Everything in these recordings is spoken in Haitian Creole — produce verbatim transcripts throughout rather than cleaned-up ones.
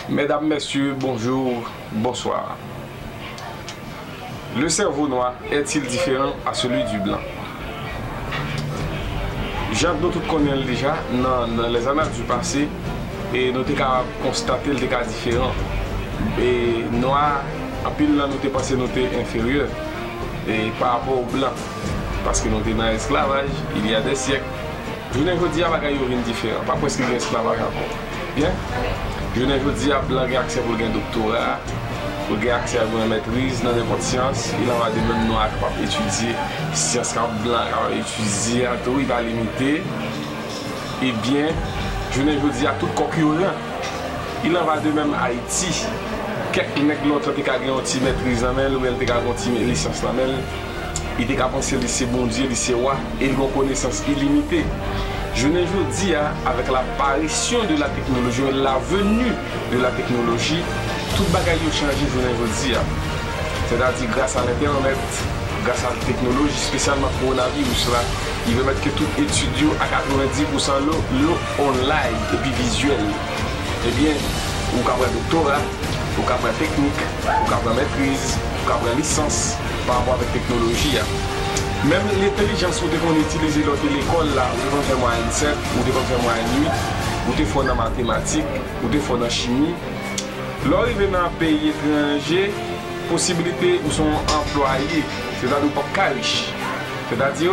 Mesdames, Messieurs, bonjour, bonsoir. Le cerveau noir est-il différent à celui du blanc? Jan nou tout konnen l deja, nan, nan les annales du passé, e nou te ka konstate l te ka diferan. E nwa, anpil nan nou te panse nou te enferyè e pa rapò o blan, paske nou te nan esklavaj, il y a des siècles. Jounen jodi a, bagay yo vin diferan. Pa prèske gen esklavaj ankò. Byen? Jounen jodi a, blan gen aksè pou l gen doktora, pou l gen aksè pou l gen mètriz nan nenpòt syans. Il en va de même, nwa a kapab etidye syans k ap blan a kapab etidye a tou, li pa limite. Ebyen, jounen jodi a, tout kòk yo ran. Il en va de même Ayiti. Kèk nèg lontan te ka gen yon ti mètriz nan men l, oubyen l te ka gen yon ti lisans nan men l. Li te ka panse li se Bondye, li se wa, e li gen yon konesans ilimite. Jounen jodi a, avec l'apparition de la technologie, la venue de la technologie, tout bagay yo chanje jounen jodi a. Sètadi gras a lentènèt, gras a teknoloji, espesyalman kowonaviris la, ki pèmèt ke tout etid yo a katrevenndis pousan lo, lo online epi vizyèl. Ebyen, ou ka pran doktora, ou ka pran teknik, ou ka pran mètriz, ou ka pran lisans pa rapò avèk teknoloji a. Menm lentèlijans ou te konn itilize lè w te lekòl la, ou te konn fè mwayèn sèt, ou te konn fè mwayèn uit, ou te fò nan matematik, ou te fò nan chimi. Lè w rive nan peyi etranje, posibilite ou se yon anplwaye, sètadi ou p ap ka rich. Sètadi,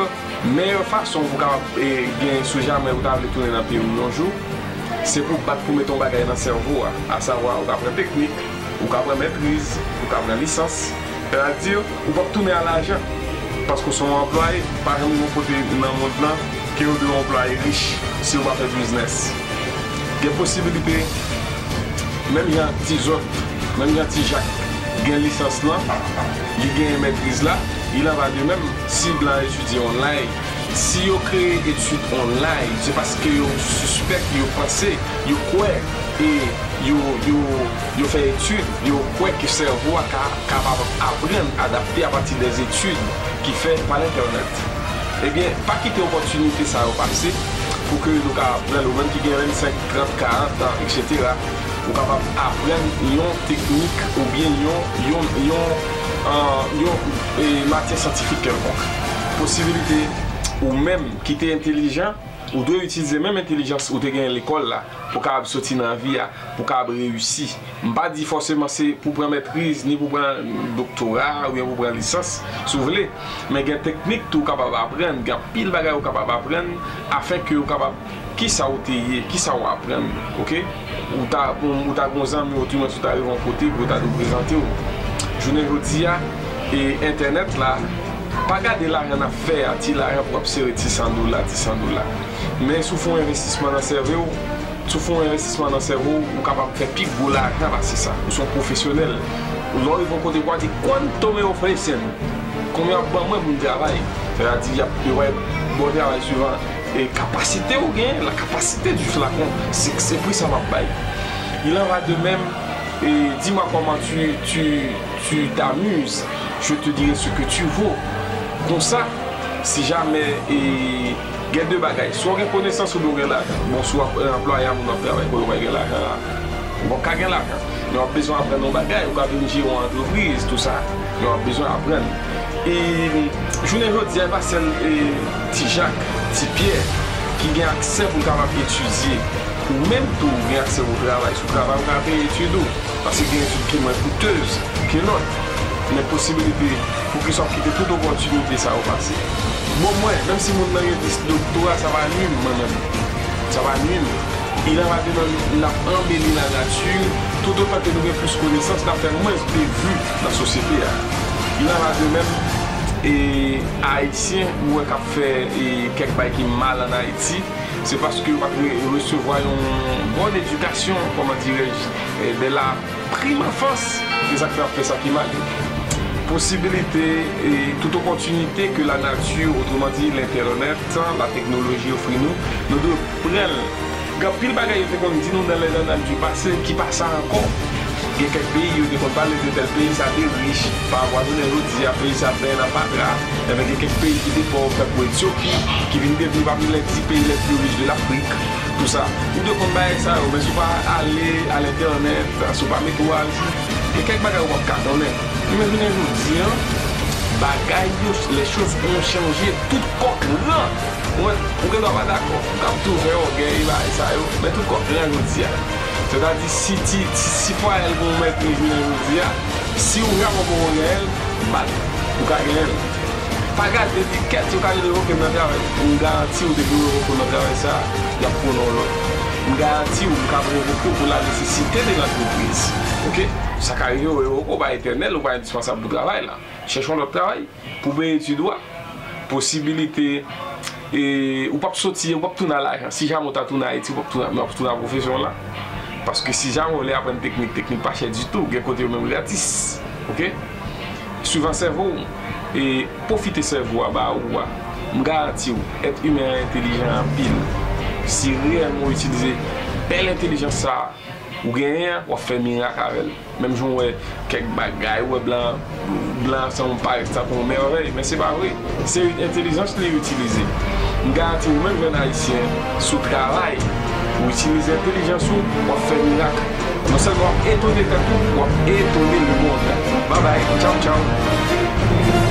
meyè fason pou w kapab, e, gen, si jamè ou ta vle tounen nan peyi w yon jou, se pou w bat pou mete yon bagay nan sèvo a, asavwa ou ka pran teknik, ou ka pran mètriz, ou ka pran lisans. Sètadi, ou p ap tounen a lajan, paske w se yon anplwaye, pa janm gen yon kote nan mond lan ke yo dwe yon anplwaye rich si yo pa fè biznès. Gen posibilite, menm jan Ti Zòt, menm jan Ti Jak gen lisans lan, li genyen mètriz la, il en va de même si blan etidye online. Si yo kreye etid online, se paske yo sispèk, yo panse, yo kwè, e yo, yo, yo fè etid, yo kwè ke sèvo a ka kapab aprann, adapte apati dè etid ki fè pa lentènèt. Ebyen, pa kite opòtinite sa yo pase pou ke nou ka aprann, ou menm ki gen vennsenk, trant, karant an, etsetera, ou kapab aprann yon teknik oubyen yon, yon, yon, euh, yon, e, matyè syantifik kèlkonk. Posibilite ou menm ki te entèlijan, ou dwe itilize menm entèlijans ou te genyen lekòl la pou w kapab soti nan vi a, pou w kapab reyisi. M pa di fòseman se pou pran mètriz, ni pou pran doktora, oubyen pou pran lisans, si w vle. Men gen teknik tou w kapab aprann, gen anpil bagay ou kapab aprann, afenke ou kapab, kisa ou te ye, kisa ou aprann, oke? Ou ta, ou, ou ta gon zanmi, ou tou mwen, si w ta rive yon kote, pou yo ta dwe prezante w. Jounen jodi a, e entènèt la, pa gade lajan n ap fè a, ti lajan pou w ap sere ti san dola, ti san dola. Men si w fè yon envestisman nan sèvo w, si w fè yon envestisman nan sèvo w, ou kapab fè pi gwo lajan pase sa. Ou se yon pwofesyonèl. Lè w rive yon kote, w a di, "Quanto me ofrecen?" Konbyen w ap ban mwen pou m travay? Sètadi, y ap, yo va ba w travay suivan, e, kapasite ou gen, la capacité du flacon, se, se pri sa m ap bay. Il en va de même, e, dis-moi comment tu, tu, tu t'amuses, je te dirai ce que tu vaux. Konsa, si jamè, e, gen de bagay, si w gen konesans oubyen w gen lajan, bon, si w ap, e, anplwaye a moun w ap travay pou yo, w pa gen lajan la, ou p ap ka gen lajan. Men w ap bezwen aprann yon bagay, ou ka vin jere yon antrepriz, tou sa. Men w ap bezwen aprann. E jounen jodi a, e pa sèl, e, Ti Jak, Ti Pyè ki gen aksè pou l kapab etidye. Ou menm tou, ou gen aksè pou w travay. Si w travay, ou ka peye etid ou. Paske gen etid ki mwens koutez ke lòt. Men posibilite, poukisa w ap kite tout opòtinite sa yo pase? Bon, mwen, menm si moun nan gen dis doktora, sa pa nwi m, mwen menm. Sa pa nwi m. Il en va de même, n ap anbeli lanati. Toutotan ke nou gen plis konesans, n ap fè mwens de vi nan sosyete a. Il en va de même, e, Ayisyen, ou wè k ap fè, e, kèk bagay ki mal ann Ayiti, se paske yo pa t re-, resevwa yon bòn edikasyon, comment dirais-je, e, dè la prime enfance, se sa k fè y ap fè sa ki mal yo. Posibilite, e, tout opòtinite ke la nature, autrement dit, lentènèt, la teknoloji ofri nou, nou dwe pran l. Gen anpil bagay yo te konn di nou nan les annales du passé ki pa sa ankò. Gen kèk peyi yo te konn pale de tèl peyi sa te rich, pa rapò a jounen jodi a, peyi sa bèl an fatra, enben gen kèk peyi ki te pòv, tankou Etyopi, ki vin devni pami lè dis peyi lè pli rich de Lafrik, tou sa. Ou te konn bagay sa yo, men si w pa ale a lentènèt, si w pa mete w ajou, gen kèk bagay ou p ap ka konnen. Men jounen jodi a, bagay yo, les choses ont changé, tout kòk ran. Ou wè, ou gen dwa pa dakò, ou kab tou fè ògèy, bagay sa yo, men tout kòk ran jodi a. Sètadi, si ti, si, si Fwayèl gen yon mètri jounen jodi a, si ou vrèman bon ògèy, bat, ou ka genyen l. Pa gade etikèt, yo ka revoke m nan travay. M garanti w, depi yo revoke w nan travay sa, y ap pran yon lòt. M garanti w, m ka revoke w pou la nesesite de lantrepriz. Oke? Sa ka rive, yo revoke w, ou pa etènèl, ou pa endispansab pou travay la. Chèche yon lòt travay pou peye etid ou a. Posibilite, e, ou p ap soti, ou p ap tounen a lajan. Si jamè w ta tounen Ayiti, ou p ap tounen, w ap tounen a pwofesyon w la. Paske si jamè w vle aprann teknik, teknik pa chè ditou, gen kote yo menm gratis. Oke? Swivan sèvo w, e pwofite sèvo a ba ou a. M garanti w, èt imen an entelijan anpil. Si reyèlman w itilize bèl entèlijans sa a ou genyen an, w ap fè mirak avè l. Menm jan w wè kèk bagay, ou wè blan, blan an sanble parèt tankou yon mèvèy, men se pa vre. Se entèlijans li itilize. M garanti w, menm jèn ayisyen, si w travay, ou itilize entèlijans ou, w ap fè mirak. Non sèlman w ap etone tèt ou, w ap etone lemonn. Babay, tchaw, tchaw.